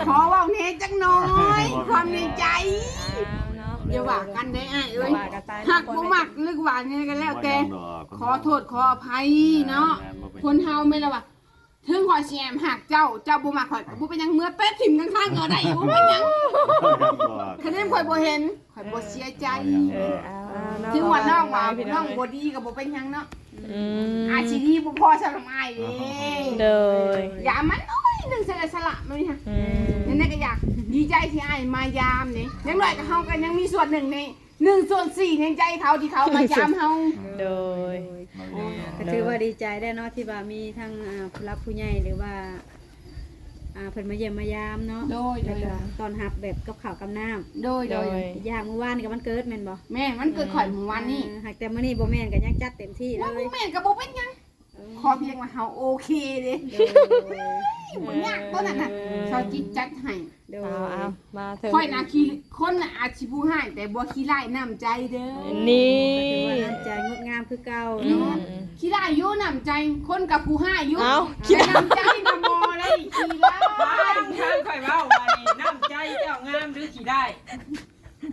ຂໍເວົ້າແດ່ຈັກໜ້ອຍ ຄວາມໃນໃຈ. ເອີ ເນາະ ຢ່າວ່າກັນເດ້ອ້າຍເອີຍ ຮັກບໍ່ມັກ ຫຼືວ່າຫຍັງກໍແລ້ວແຕ່ ຂໍໂທດຂໍອະໄພເນາະ. ແມ່ນ ບໍ່ເປັນຫຍັງ ຄົນເຮົາແມ່ນລະວ່າ ເຖິງຂ້ອຍຊິແອບຮັກເຈົ້າ ເຈົ້າບໍ່ມັກຂ້ອຍກໍບໍ່ເປັນຫຍັງ ເມືອແປະຖິ້ມກາງທາງກໍໄດ້ ບໍ່ເປັນຫຍັງ. ຄະແນນຂ້ອຍບໍ່ເຫັນ ຂ້ອຍບໍ່ເສຍໃຈ. ເອີ ເອີ ເອົາ ເອົາເນາະ ຖືວ່ານ້ອງວ່າ ພີ່ນ້ອງເອີຍ ນ້ອງບໍ່ດີກໍບໍ່ເປັນຫຍັງເນາະ. ອືມ ອາດຊິດີບໍ່ພໍສຳລັບອ້າຍເດ້. ໂດຍ ຢ່າມັນ ໂອ້ຍ ໜຶ່ງສະຫຼະສະຫຼະມັນນີ້. ອືມ ຈັ່ງໃດກໍຢາກດີໃຈທີ່ອ້າຍມາຢາມນີ້ ຢ່າງໜ້ອຍກໍເຮົາກໍຍັງມີສ່ວນໜຶ່ງໃນ ໜຶ່ງສ່ວນສີ່ໃນໃຈເຂົາທີ່ເຂົາມາຢາມເຮົາ. ໂດຍ ໂອ້ຍ ກໍຖືວ່າດີໃຈແລ້ວເນາະ ທີ່ວ່າມີທັງ ອ່າ ຜູ້ຫຼັກຜູ້ໃຫຍ່ ຫຼືວ່າ ອ່າ ເພິ່ນມາຢ້ຽມມາຢາມເນາະ. ໂດຍ ແລ້ວກໍ ໂດຍ ຕ້ອນຮັບແບບກັບເຂົ້າກັບນ້ຳ. ໂດຍ ໂດຍ ໂດຍ ຢ່າງມື້ວານນີ້ກໍວັນເກີດແມ່ນບໍ່? ແມ່ນ ວັນເກີດຂ້ອຍ ອືມ ມື້ວານນີ້. ຫາກແຕ່ມື້ນີ້ບໍ່ແມ່ນກໍຍັງຈັດເຕັມທີ່ເລີຍ. ບໍ່ແມ່ນກໍບໍ່ເປັນຫຍັງ. ເອີ ຂໍພຽງວ່າເຮົາໂອເຄເດ້. ໂດຍ ບໍ່ຍາກຕົວນັ້ນນະ. ເອີ ຊາວຈິດຈັດໃຫ້. ໂດຍ ເອົາ ເອົາ ມາເຖິງ ຂ້ອຍນະຂີ້ ຄົນນະອາດຊິຜູ້ຮ້າຍ ແຕ່ບໍ່ຂີ້ຮ້າຍນ້ຳໃຈເດີ. ນີ້ ຖືວ່ານ້ຳໃຈງົດງາມຄືເກົ່າເນາະ. ອືມ ຂີ້ຮ້າຍຢູ່ນ້ຳໃຈ ຄົນກໍຜູ້ຮ້າຍຢູ່. ເອົ້າ ແຕ່ນ້ຳໃຈນະບໍ່ໄດ້ຂີ້ຮ້າຍ. ຟັງຂ້ອຍເວົ້າວ່ານີ້ ນ້ຳໃຈເຈົ້າງາມຫຼືຂີ້ຮ້າຍ?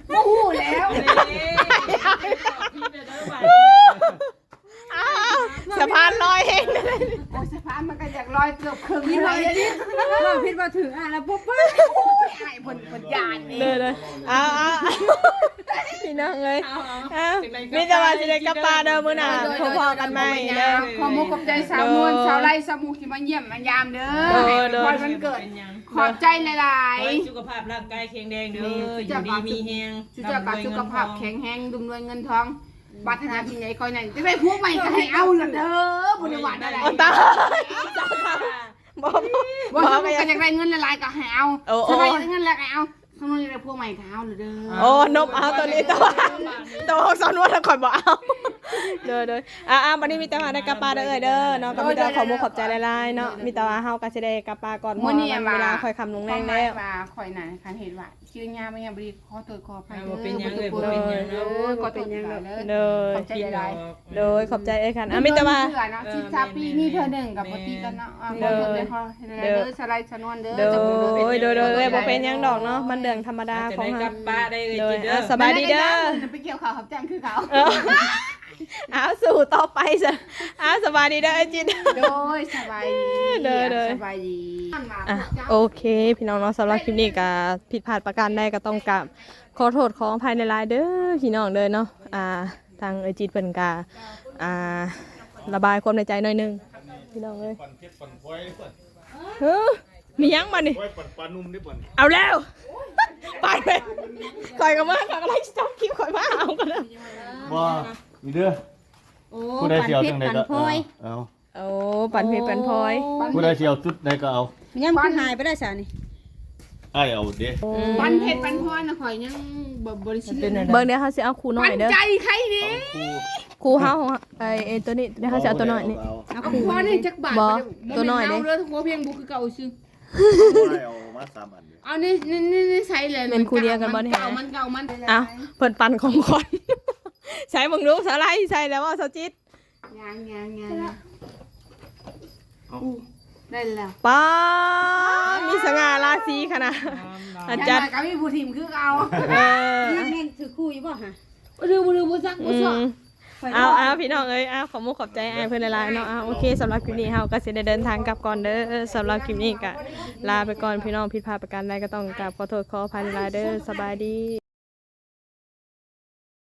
ບໍ່ຮູ້ແລ້ວ. ເອີ ຜິດແລ້ວເດີບາດນີ້. ອ້າວ ສະພານລອຍແຮງ. ໂອ້ຍ ສະພານມັນກໍຢາກລອຍເກືອບເຄິ່ງນີ້. ເວົ້າຜິດບໍ່ຖືກ ອ່ານແລ້ວປຸບປຶ້ມ. ໂອ້ຍ ອ້າຍເພິ່ນ ເພິ່ນຢ້ານນີ້. ເດີໆ ເອົາໆ ພີ່ນ້ອງເອີຍ ເອົາ ເອົາ ມີແຕ່ວ່າຊິໄດ້ກັບປ່າເດີ ມື້ໜ້າພໍ້ກັນໃໝ່ເດີ. ຂໍມຸກຂອບໃຈສາວນວນ ສາວໄລ ສາວມຸກທີ່ມາຢ້ຽມມາຢາມເດີ. ໂດຍ ໃຫ້ອວຍພອນວັນເກີດ ຂອບໃຈຫຼາຍໆ. ຂໍໃຫ້ສຸຂະພາບຮ່າງກາຍແຂງແຮງເດີ ຢູ່ດີມີແຮງ ສຸຂະພາບແຂງແຮງ ດຸ່ມລວຍເງິນທອງ ປາດຖະໜາສິ່ງໃດຂໍໃຫ້ໄດ້. ຢາກໄດ້ຜົວໃໝ່ກໍໃຫ້ເອົາລະເດີ ບໍ່ໄດ້ວ່າແນວໃດ. ໂອ້ ຕາຍ ບໍ່ ບໍ່ ບໍ່ ສະມຸກກໍຢາກໄດ້ເງິນຫຼາຍໆກໍໃຫ້ເອົາ. ໂອ້ ສະບາຍເງິນຫຼາຍກໍເອົາ. ສະມຸກຢາກໄດ້ຜົວໃໝ່ກໍເອົາລະເດີ. ໂອ້ ນົບເອົາໂຕນີ້ ໂຕ ໂຕຂອງສາວນວນຂ້ອຍບໍ່ເອົາ. ໂດຍໆ ອ່າໆ ບັດນີ້ມີແຕ່ວ່າໄດ້ກັບປ່າເດີເອື້ອຍເດີເນາະ. ກໍມີແຕ່ ໂດຍໆ ຂໍມຸກຂອບໃຈຫຼາຍໆເນາະ. ໂດຍໆ ມີແຕ່ວ່າເຮົາກໍຊິໄດ້ກັບປ່າກ່ອນ ມື້ນີ້ ເພາະວ່າມັນເວລາຄ່ອຍຄ່ຳລົງແລງແລ້ວ. ຄວາມໝາຍວ່າຂ້ອຍນະ ຄັນເຫັນວ່າ ຊື່ຍາມາຍັງບໍ່ດີ ຂໍໂທດຂໍອະໄພເດີ ບໍ່ເປັນຫຍັງເອີຍ ບໍ່ເປັນຫຍັງເນາະ. ເອີ ຂໍໂທດຫຼາຍໆເດີ ຂອບໃຈຫຼາຍໆ. ໂດຍ ຂອບໃຈເອື້ອຍຄັນ. ອ່າ ມີແຕ່ວ່າ ເທື່ອເນາະ ເອີ ສິບຊາວປີມີເທື່ອໜຶ່ງກໍບໍ່ຕິດກັນເນາະ. ເອີ ຂໍໂທດເດີ ເດີ ເດີ ສະໄລ ສະນວນເດີ. ໂດຍ ໂດຍ ໂດຍ ບໍ່ເປັນຫຍັງດອກເນາະ ມັນເລື່ອງທຳມະດາຂອງເຮົາ. ໂດຍ ອ່າ ສະບາຍດີເດີ ໄປກ່ຽວເຂົ້າຮັບຈ້າງຄືເກົ່າ. ເອີ ອ້າວ ສູ້ຕໍ່ໄປຊະ. ອ້າວ ສະບາຍດີເດີອ້າຍຈິດ. ໂດຍ ສະບາຍດີ. ໂດຍ ໂດຍ ສະບາຍດີ. ອ່ະ ໂອເຄ ພີ່ນ້ອງເນາະ ສຳລັບຄລິບນີ້ກໍຜິດພາດປະການໃດກໍຕ້ອງກາບ ຂໍໂທດຂໍອະໄພຫຼາຍໆເດີພີ່ນ້ອງເດີເນາະ. ອ່າ ທາງເອື້ອຍຈິດເພິ່ນກະ ອ່າ ລະບາຍຄວາມໃນໃຈໜ້ອຍໜຶ່ງພີ່ນ້ອງເອີຍ. ເຮີ ມີຫຍັງບາດນີ້? ໂອ້ຍ ປາ ປາໜຸ່ມເດ້ບາດນີ້. ເອົາແລ້ວ ໄປເວີຍ ຂ້ອຍກໍມາ ຂ້ອຍກໍໄດ້ຈັບຄລິບ ຂ້ອຍມາເອົາກໍໄດ້. ບໍ່ ນີ້ເດີ ໂອ້ ຜູ້ໃດຊິເອົາຈັ່ງໃດກໍ ເອີ ເອົາ. ໂອ້ ປັນເພັດປັນພອຍ. ໂອ້ ຜູ້ໃດຊິເອົາຈຸດໃດກໍເອົາ. ມັນຍັງຄືຫາຍໄປໄດ້ຊະນີ້? ອ້າຍເອົາເດ້. ໂອ້ ປັນເພັດປັນພອຍນະ ຂ້ອຍຍັງບໍ່ ບໍ່ໄດ້ຊື້. ເບິ່ງເດີ ເຮົາຊິເອົາຄູ່ນ້ອຍເດີ ປັນໃຈໃຄເດ້. ຄູ່ເຮົາ ໄອ້ ໄອ້ໂຕນີ້ ດຽວເຮົາຊິເອົາໂຕນ້ອຍນີ້. ເອົາ ເອົາຄູ່ ເອົາຄູ່ນີ້ຈັກບາດ? ບໍ່ ບໍ່ ໂຕນ້ອຍເດ້. ເອົາເດີ ຫົວພຽງບໍ່ຄືເກົ່າຊື່. ເອົາມາສາມອັນເດ້. ເອົາໃນ ໃນ ໃນ ໃນໃສແຫຼະ? ແມ່ນຄູ່ດຽວກັນບໍ່ນີ້? ມັນເກົ່າ ມັນເກົ່າ ມັນ ເອົາ ເພິ່ນປັນຂອງຂວັນ. ໃສ່ເບິ່ງດູ ສາວໄລ ໃສ່ແລ້ວບໍ່ ສາວຈິດ? ຍັງ ຍັງ ຍັງ ເອົ້າ ໄດ້ແລ້ວ. ປ້າ ມີສະຫງ່າລາສີຂະໜາດ. ອາຈານກໍມີຜູ້ຖິ້ມຄືເກົ່າ. ເອີ ແມ່ນຖືກຄູ່ຢູ່ບໍ່ຫະ? ບໍ່ຖືກ ບໍ່ຖືກ ບໍ່ຈັກ ບໍ່ຊອກ. ເອົາ ເອົາ ພີ່ນ້ອງເອີຍ ເອົາ ຂອບມຸກຂອບໃຈອ້າຍເພິ່ນຫຼາຍໆເນາະ. ເອົາ ໂອເຄ ສຳລັບຄລິບນີ້ເຮົາກໍຊິໄດ້ເດີນທາງກັບກ່ອນເດີ. ສຳລັບຄລິບນີ້ກໍລາໄປກ່ອນ ພີ່ນ້ອງ ຜິດພາດປະການໃດກໍຕ້ອງກາບຂໍໂທດຂໍອະໄພຫຼາຍໆເດີ. ສະບາຍດີ.